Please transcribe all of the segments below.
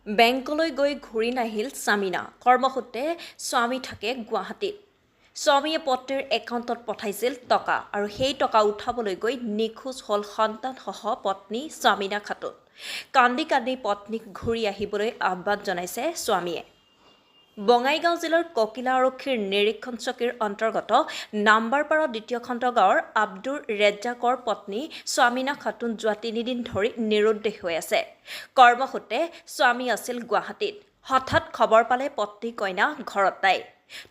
বেংকলৈ গৈ ঘূৰি নাহিল স্বামীনা। কৰ্মসূত্ৰে স্বামী থাকে গুৱাহাটীত। স্বামীয়ে পত্নীৰ একাউণ্টত পঠাইছিল টকা আৰু সেই টকা উঠাবলৈ গৈ নিখোজ হ'ল সন্তানসহ পত্নী স্বামীনা খাতুন। কান্দি কান্দি পত্নীক ঘূৰি আহিবলৈ আহ্বান জনাইছে স্বামীয়ে। বঙাইগাঁও জিলাৰ ককিলা আৰক্ষীৰ নিৰীক্ষণ চকীৰ অন্তৰ্গত নাম্বাৰপাৰা দ্বিতীয় খণ্ড গাঁৱৰ আব্দুৰ ৰেজ্জাকৰ পত্নী স্বামীনা খাতুন যোৱা 3 দিন ধৰি নিৰুদ্দেশ হৈ আছে। কৰ্মসূত্ৰে স্বামী আছিল গুৱাহাটীত। হঠাৎ খবৰ পালে পত্নী কইনা ঘৰত নাই।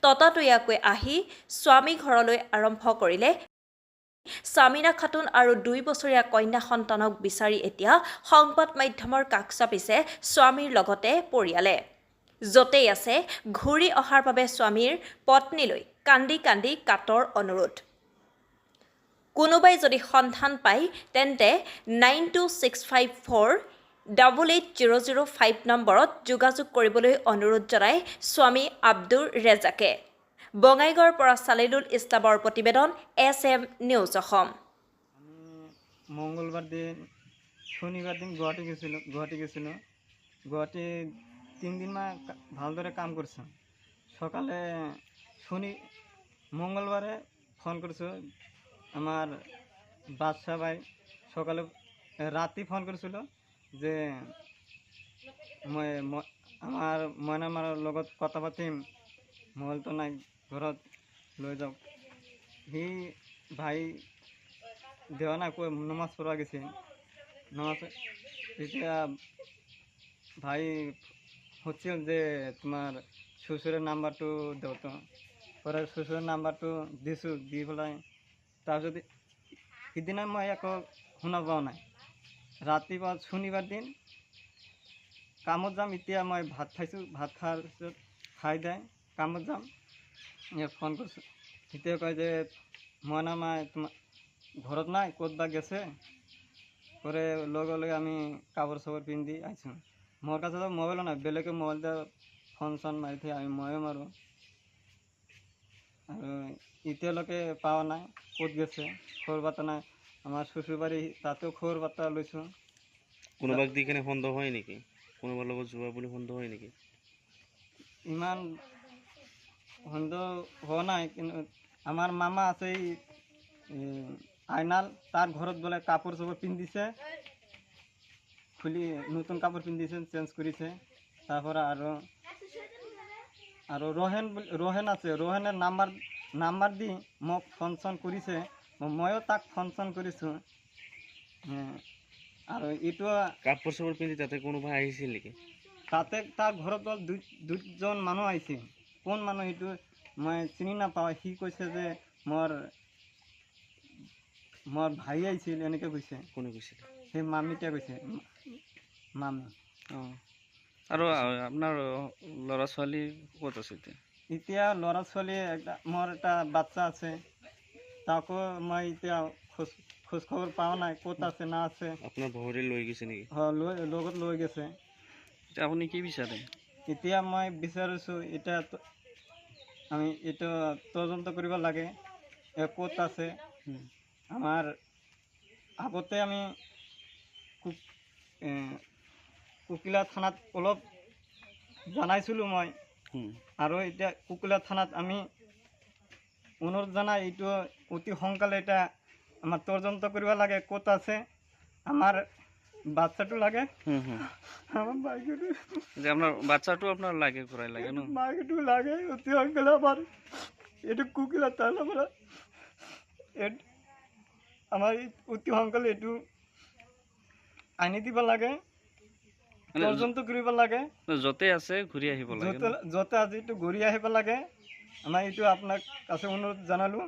ততাতৈয়াকৈ আহি স্বামী ঘৰলৈ আৰম্ভ কৰিলে। স্বামীনা খাতুন আৰু 2 বছৰীয়া কন্যা সন্তানক বিচাৰি এতিয়া সংবাদ মাধ্যমৰ কাষ চাপিছে স্বামীৰ লগতে পৰিয়ালে। য'তেই আছে ঘূৰি অহাৰ বাবে স্বামীৰ পত্নীলৈ কান্দি কান্দি কাতৰ অনুৰোধ। কোনোবাই যদি সন্ধান পায় তেন্তে 9265488005 নম্বৰত যোগাযোগ কৰিবলৈ অনুৰোধ জনাই স্বামী আব্দুৰ ৰেজাকে। বঙাইগাঁৱৰ পৰা চালিলুল ইছলামৰ প্ৰতিবেদন, এছ এম নিউজ অসম। আমি মঙ্গলবাৰ দিন, শনিবাৰ দিন গুৱাহাটী গেছিলোঁ। গুৱাহাটী গেছিলোঁ, গুৱাহাটী 3 দিন মান ভালদৰে কাম কৰিছোঁ। সকালে শনি মঙ্গলবাৰে ফোন কৰিছোঁ। আমাৰ বাদশাহ ভাই সকালে, ৰাতি ফোন কৰিছিলোঁ যে মই আমাৰ মইনা মাৰ লগত কথা পাতিম, মোবাইলটো নাই ঘৰত, লৈ যাওক। সি ভাই দেওয়া নাই, কৈ নমাজ পঢ়া গেছে। নমাজ তেতিয়া ভাই হচ্ছিল যে তোমাৰ শ্বশুৰেৰ নাম্বাৰটো দেও তো। পৰে শ্বশুৰেৰ নাম্বাৰটো দিছোঁ, দি পেলাই তাৰপিছত সিদিনা মই একো শুনা পোৱা নাই। ৰাতিপুৱা শনিবাৰ দিন কামত যাম, এতিয়া মই ভাত খাইছোঁ। ভাত খোৱাৰ পিছত খাই দাই কামত যাম, ফোন কৰিছোঁ। তেতিয়া কয় যে মইনা মাই তোমাৰ ঘৰত নাই, ক'ত বা গেছে। পৰে লগে লগে আমি কাপড় চাপড় পিন্ধি আহিছোঁ। মোৰ কাছে তো মোবাইলও নাই, বেলেগে মোবাইল দিয়ে ফোন চোন মাৰি থৈ, আমি ময়ো মাৰোঁ আৰু এতিয়ালৈকে পোৱা নাই, ক'ত গেছে খবৰ বাৰ্তা নাই। আমাৰ শ্বশুৰবাৰী তাতেও খবৰ বাৰ্তা লৈছোঁ। কোনোবাক দি কেনে সন্দেহ হয় নেকি? কোনোবাৰ লগত যোৱা বুলি সন্দেহ হয় নেকি? ইমান সন্দেহ হোৱা নাই, কিন্তু আমাৰ মামা আছে এই আইনাল, তাৰ ঘৰত বোলে কাপোৰ চাপোৰ পিন্ধিছে খুলি, নতুন কাপোৰ পিন্ধিছে, চেঞ্জ কৰিছে। তাৰপৰা আৰু আৰু ৰহেন বুলি ৰহেন আছে, ৰহেনৰ নাম্বাৰ নাম্বাৰ দি মোক ফোন চোন কৰিছে, ময়ো তাক ফোন চোন কৰিছোঁ। আৰু এইটো কাপোৰ চাপোৰ পিন্ধি তাতে কোনোবা আহিছিল নেকি? তাতে তাৰ ঘৰত অলপ দুজন মানুহ আহিছে। কোন মানুহ সেইটো মই চিনি নাপাওঁ। সি কৈছে যে মোৰ মোৰ ভাই আহিছিল, এনেকৈ কৈছে। কোনে কৈছিল? সেই মামীটোৱে কৈছে, মামী। অঁ, আৰু আপোনাৰ ল'ৰা ছোৱালী ক'ত আছে এতিয়া? এতিয়া ল'ৰা ছোৱালী এটা, মোৰ এটা বাচ্চা আছে, তাকো মই এতিয়া খোজ খোজ খবৰ পোৱা নাই, ক'ত আছে না আছে। আপোনাৰ ভৰি লৈ গৈছে নেকি? হয়, লৈ লগত লৈ গৈছে। এতিয়া আপুনি কি বিচাৰে? এতিয়া মই বিচাৰিছোঁ, এতিয়া আমি এইটো তদন্ত কৰিব লাগে, ক'ত আছে। আমাৰ আগতে আমি কোকিলা থানাত অলপ জনাইছিলোঁ মই। আৰু এতিয়া কোকিলা থানাত আমি অনুৰোধ জনাই এইটো অতি সোনকালে এটা আমাৰ তদন্ত কৰিব লাগে, ক'ত আছে, আমাৰ বাচ্চাটো লাগে। হুম, হুম। আমাৰ বাইকটো যে আপোনাৰ বাচ্চাটো আপোনাৰ লাগে, ঘূৰাই লাগে ন? মাইকটো লাগে অতি সোনকালে। আমাৰ এইটো কোকিলা থানাৰ পৰা আমাৰ অতি সোনকালে এইটো আনি দিব লাগে। মানে তদন্ত কৰিব লাগে। য'তে আছে ঘূৰি আহিব লাগে ন? য'তে য'তে আছে এইটো ঘূৰি আহিব লাগে। আমাৰ এইটো আপোনাক কাছে অনুৰোধ জনালোঁ।